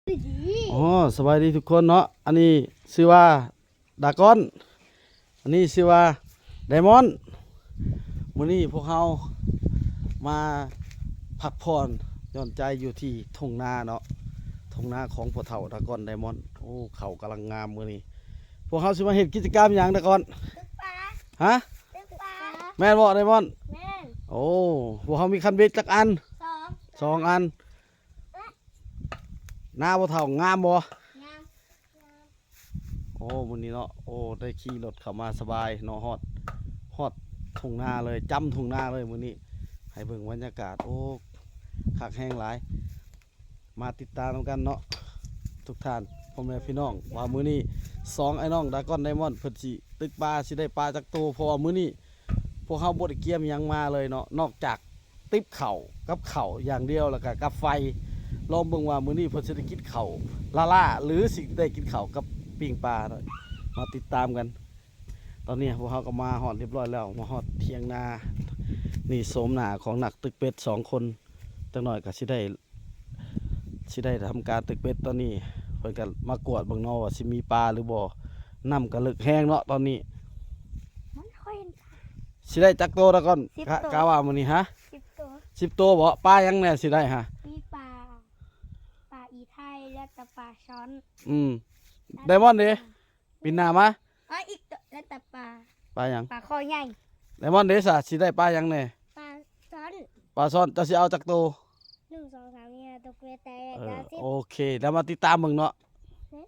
ອໍ ສະບາຍດີທຸກຄົນເນາະ. ອັນນີ້ຊື່ວ່າດາກອນ, ອັນນີ້ຊື່ວ່າໄດມອນ. ມື້ນີ້ພວກເຮົາມາພັກຜ່ອນຢ່ອນໃຈຢູ່ທີ່ທົ່ງນາເນາະ, ທົ່ງນາຂອງພໍ່ເຖົ້າດາກອນໄດມອນ. ໂອ້ ເຂົ້າກຳລັງງາມມື້ນີ້. ພວກເຮົາຊິມາເຮັດກິດຈະກຳຫຍັງດາກອນ? ຕຶກປາ. ຮະ? ຕຶກປາ. ແມ່ນບໍ່ໄດມອນ? ແມ່ນ. ໂອ້ ພວກເຮົາມີຄັນເບັດຈັກອັນ? ສອງ. ສອງອັນ. ນາພໍ່ເຖົ້າງາມບໍ່? ງາມ. ໂອ້ ມື້ນີ້ເນາະ, ໂອ້ ໄດ້ຂີ່ລົດເຂົ້າມາສະບາຍເນາະ, ຮອດ ຮອດທົ່ງນາເລີຍ, ຈ້ຳທົ່ງນາເລີຍມື້ນີ້. ໃຫ້ເບິ່ງບັນຍາກາດ, ໂອ້ ຄັກແຮງຫຼາຍ. ມາຕິດຕາມນຳກັນເນາະ ທຸກທ່ານ ພໍ່ແມ່ພີ່ນ້ອງ ວ່າມື້ນີ້ສອງອ້າຍນ້ອງດາກອນໄດມອນ ເພິ່ນຊິຕຶກປາ ຊິໄດ້ປາຈັກໂຕ, ເພາະວ່າມື້ນີ້ພວກເຮົາບໍ່ໄດ້ກຽມຫຍັງມາເລີຍເນາະ ນອກຈາກ ຕິບເຂົ້າກັບເຂົ້າຢ່າງດຽວ ແລ້ວກະກັບໄຟ. ລອງເບິ່ງວ່າມື້ນີ້ເພິ່ນຊິໄດ້ກິນເຂົ້າລ້າໆ ຫຼື ຊິໄດ້ກິນເຂົ້າກັບປີ້ງປາ. ມາຕິດຕາມກັນ. ຕອນນີ້ພວກເຮົາກໍມາຮອດຮຽບຮ້ອຍແລ້ວ, ມາຮອດຖຽງນາ. ນີ້ໂສມໜ້າຂອງນັກຕຶກເບັດສອງຄົນ. ຈັກໜ້ອຍກໍຊິໄດ້ ຊິໄດ້ທຳການຕຶກເບັດ. ຕອນນີ້ເພິ່ນກໍມາກວດເບິ່ງເນາະວ່າຊິມີປາຫຼືບໍ່. ນ້ຳກໍເລິກແຮງເນາະຕອນນີ້. ມັນຄ່ອຍ ຊິໄດ້ຈັກໂຕລະກ່ອນ? ສິບໂຕ. ກະ ກະວ່າມື້ນີ້ ຮະ? ສິບໂຕ. ສິບໂຕບໍ? ປາຫຍັງແດ່ຊິໄດ້ ຮະ? ມີປາ ປາອີໄທ ແລ້ວກະປາຊ່ອນ. ອືມ. ໄດມອນເດ? ປິ່ນໜ້າມາ. ເອີ ອີກໂຕ ແລ້ວແຕ່ປາ. ປາຫຍັງ? ປາຄໍໃຫຍ່. ໄດມອນເດຊະ ຊິໄດ້ປາຫຍັງແດ່? ປາຊ່ອນ. ປາຊ່ອນ. ເຈົ້າຊິເອົາຈັກໂຕ? ໜຶ່ງ ສອງ ສາມ ສີ່ ຫ້າ ຫົກ ເຈັດ ແປດ ເກົ້າ ສິບ. ເອີ ໂອເຄ ແລ້ວມາຕິດຕາມເບິ່ງເນາະ. ຫຶ?